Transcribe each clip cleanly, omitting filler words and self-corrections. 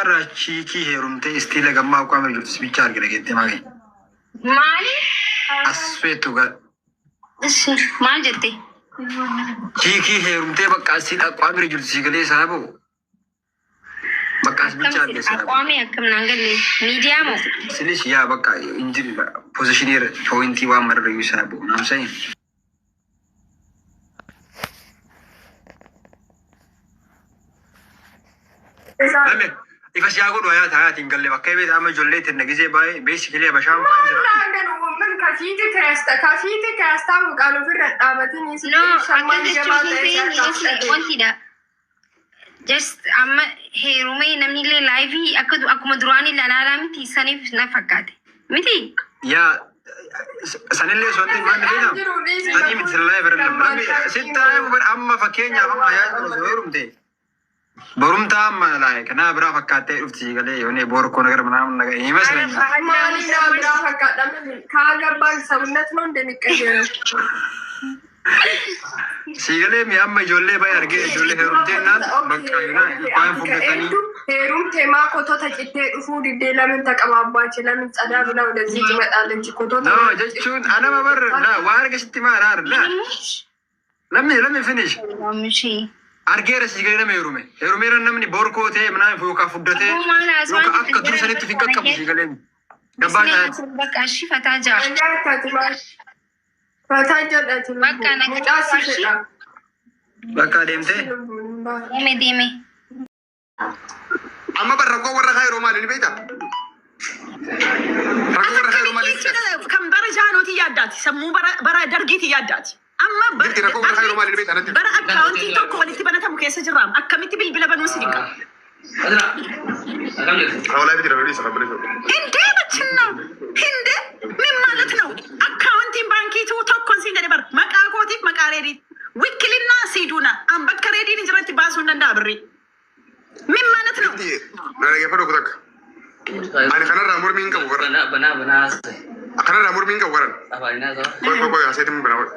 irraa chiikii heerumtee istiila gammaa aqwaama jirtu si bichaa argina jettee maali? Maali? Asfeetu gaa. Ishi maal jette? Chiikii heerumtee bakka asii aqwaama jirtu si galee isaa ba'u. Bakka as bichaa arge isaa ba'u. Aqwaamii akkam naan galle? Miidiyaa moo? Sinis yaa bakka hin jiru pozishinii poointii waan marra iyyuu isaa ba'u. Naamsanii. Lamme ifa siyaa godhu hayaata hayaati hin galle bakka beekta amma ijoollee itti nagisee baay'ee beesikilii abashaan fa'aa jira. ከፊት ከያስታውቃል ofirra dhaabatanii No, akka jechuun hin ta'in wantidha. Just amma heerumee namni illee laayivii akka akkuma duraanii ilaalaa miti saniif na fakkaate. Miti? Yaa sanillee sonti maal beektaa? Sanii miti sallaa bara lamma. Sitti amma fakkeenyaaf amma hayaati osoo heerumte barumtaa amma laayee kanaa biraa fakkaattee dhufti galee yoonee boorkoo nagar manaa nagar ይመስለኛል። ማሊና ብራ ፈቃዳ ካገባን ሰውነት ነው እንደሚቀየረው Siigalee mi amma ijoollee baay'ee argee ijoollee heerumtee naan bakka waan fudhatanii Heerumtee maa kotota cittee dhufuu diddee lamin taqabaabaache lamin tsadaa bila ወደዚህ ትመጣለች ኮቶታ No, jechuun anama bar la waa arge sitti maal haar la lammi lammi finish Oomishii. argeera siigalee nama heerume heerumeera namni borkoo ta'e manaa yookaan fuddatee yookaan akka dur sanitti fi qaqqabu siigalee gabbaa isaa Bakka ishii fataa jira. ፈታ ጀዳት Bakka nagaa mucaasi fedha bakka deemtee Deeme deeme. Amma bar rakkoo warra kaayiroo maali ni beektaa? Rakkoo warra kaayiroo maali ni beektaa? Kan bara jaanootii yaaddaati. Sammuu bara dargiitii yaaddaati. Amma Jirti rakkoo warra kaayiroo maali ni beektaa natti? bara akkaawuntiin tokko walitti banatamu keessa jirraam. Akkamitti bilbila banuu si dinqa? Hawalaa fi jira lolii isa qabbalee. Hindee machin ነው ሂንዴ ምን ማለት ነው? አካውንቲን ባንኪቱ tokkon siin jedhe bara maqaa kootiif maqaa reedii wikkilinnaa siiduuna an bakka reediin hin jirretti baasuu hin danda'a birrii ምን ማለት ነው? Jirti na dhaggeeffadhu tokko takka. Ani kanarraa mormii hin qabu bara. Kanarraa mormii hin qabu baran. Qoy qoy qoy aseetiin bira qoy.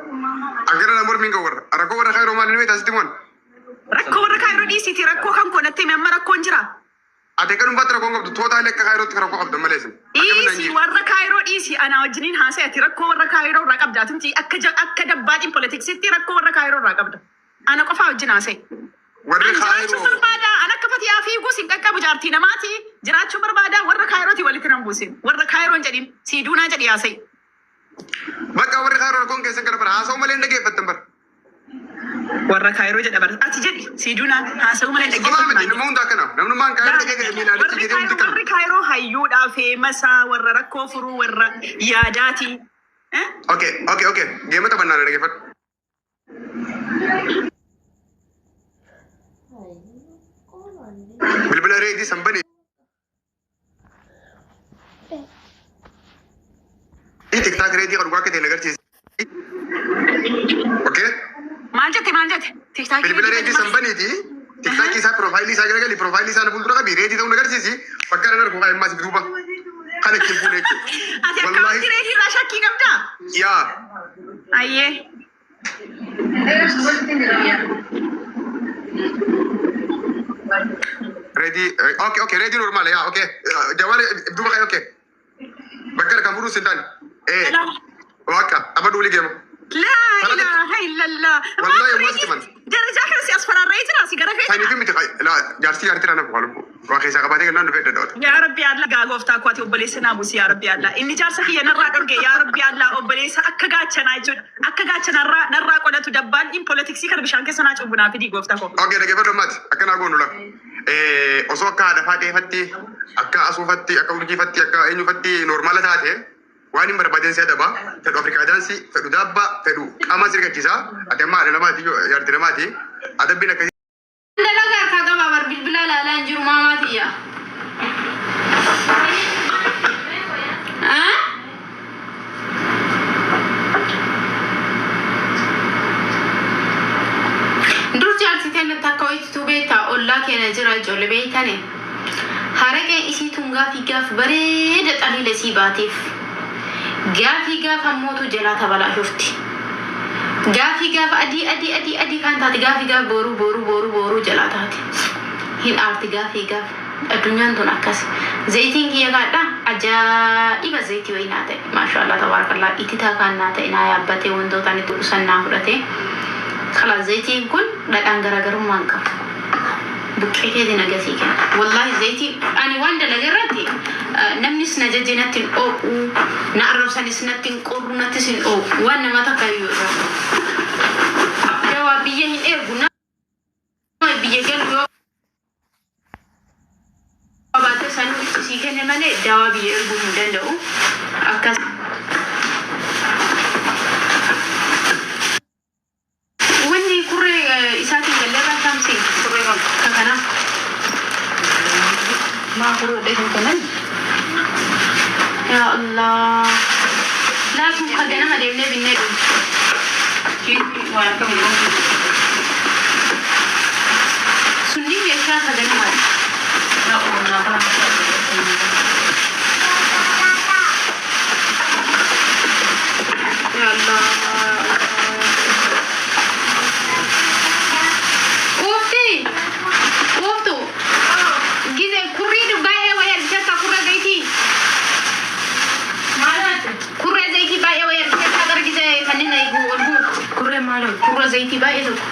Kanarraa mormii hin qabu bara. Rakkoo warra kaayiroo maali ni beektaa sitti moon? Rakkoo warra kaayiroo dhiisiiti rakkoo kan koo natti himi amma rakkoon jira. Ati akka dhuunfaatti rakkoo hin qabdu tootaalee akka kaayirootti rakkoo qabda malee isin. Dhiisi warra kaayiroo dhiisi anaa wajjiniin haasa'e ati rakkoo warra kaayiroo irraa qabda atumti akka akka dabbaatiin politiksitti rakkoo warra kaayiroo irraa qabda. Ana qofaa wajjin haasa'e. Warri An jiraachuu kaayiroo. barbaada. An akka fatiyaa fiiguus hin qaqqabu jaartii namaati. Jiraachuu barbaada. Warra kaayirooti walitti nan buusin. Warra kaayiroon jedhin siiduunaa jedhi haasa'e. Bakka warri kaayiroo rakkoon keessan kana bara haasa'u malee hin dhaggeeffattan bara. Warra kaayiroo jedha bara. Ati jedhi siiduunaa haasa'uu malee hin Homaa miti dhaggeeffatu. nama hunda akkana namnummaan kaayiroo dhaggeeffate miilaan achi Warri jedhee hundi kaayiroo kana. warri kaayiroo hayyuudhaa feemasaa warra rakkoo furuu warra yaadaati. Eh? Okay okay okay geemata bannaa dhaggeeffadhu. Bilbila reedii san bani. Tiktaak reedii kan dhugaa akka ta'e agarsiisa. Okay. Maal jette maal jette? Tiktaakii Bilbila reedii san baniiti. Tiktaakii isaa piroofaayilii isaa garagali piroofaayilii isaa na fuuldura qabi reedii ta'uu agarsiisi. Bakka kana argu kaa'immaa si duuba. Kan ittiin fuudhe jechuudha. Ati akkaawuntii reedii irraa shakkii qabdaa? Yaa. Ayyee. Reedii okay okay reedii normaal yaa okay. Jawaala duuba kaa'e okay. Bakka kan fuudhu sin taane. Eh. Waaqa abba duuli geema. Laa ilaaha illallah. Wallahi ammoo sitti mana. Darajaa kana si as fararree jira si gara fee jira. Saniif miti laa jaartii jaartii naaf waalu waa keessaa qabaatee kennaan dhufee dadhabata. Yaa Rabbi Allah gaa gooftaa koo ati obboleessa naa buusi yaa Rabbi Allah. Inni jaarsa kiyya narraa dhorge yaa Rabbi Allah obboleessa akka gaachanaa jechuudha. Akka gaachanarraa narraa qolatu dabbaan in politiksii kana bishaan keessa naa cubu naa fidii gooftaa koo. Okay dhaggeeffadhu ammaati akkanaa goonu la. Osoo akka haadha faateefatti akka asuufatti akka urjiifatti akka eenyufatti noormaala taate waan hin barbaadeen si adaba fedhu Afrikaa daansii fedhu daabbaa fedhu qaama si rigachiisa ati amma haadha namaati jaartii namaati adabbiin akkasii. Dalagaa harkaa qaba bar bilbila ilaalaa hin jiru maamaa tiyya. Ah? Dur jaarsi teenya takka wayitu beektaa ollaa keenya jira ijoollee beektani. Haraqeen isii tun gaafii gaaf bareeda xaliila isii baateef. Gaafii gaaf ammootu jalaa tabalaa shufti. Gaafii gaaf adii adii adii adii kan taate gaafii gaaf booruu booruu booruu booruu jalaa taate. Hin aarti gaafii gaaf. Addunyaan tun akkas. Zayitiin kiyya gaadha ajaa'iba zayitii wayii naa ta'e. Maashaallah tabaarakallah ititaa kaan naa ta'e naa yaabbatee wantoota ani tuqsan naa fudhate. Kala zayitiin kun dhadhaan garaagarummaa hin qabu. Buqqee keetiin agasii kenna. Wallaahi zayitii ani waan dalaga irratti namnis na jajje natti hin dho'u, na arrabsanis natti hin qorru, nattis hin dho'u. Waan nama takka iyyuu irraa. Dawaa biyya hin ergu nama biyya galu yoo qabaate sanuu itti sii kenne malee dawaa biyya erguu hin danda'u. Akkas. Wanni kurree isaatiin galleerraa kaamsi kurree kam ka kanaa. Maa kurree dheekan kanan? Yaa Allah. Laakiin ka ganama deemnee binnee dhufu. Waan akkam jedhamu. Sunni meeshaa ka ganamaati. Yaa Allah. Uufti. Uuftu. Gize kurrii baay'ee wayii argiteetta kurree zayitii. Kurree zayitii baay'ee wayii argiteetta gara gize kanneen eeguu ol guuru. Kurree maal? Kurree zayitii baay'ee tokko.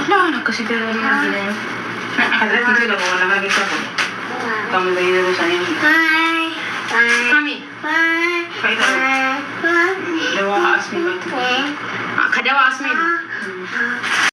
Waan akkasii garuu Kami? Ka dawaa asmii.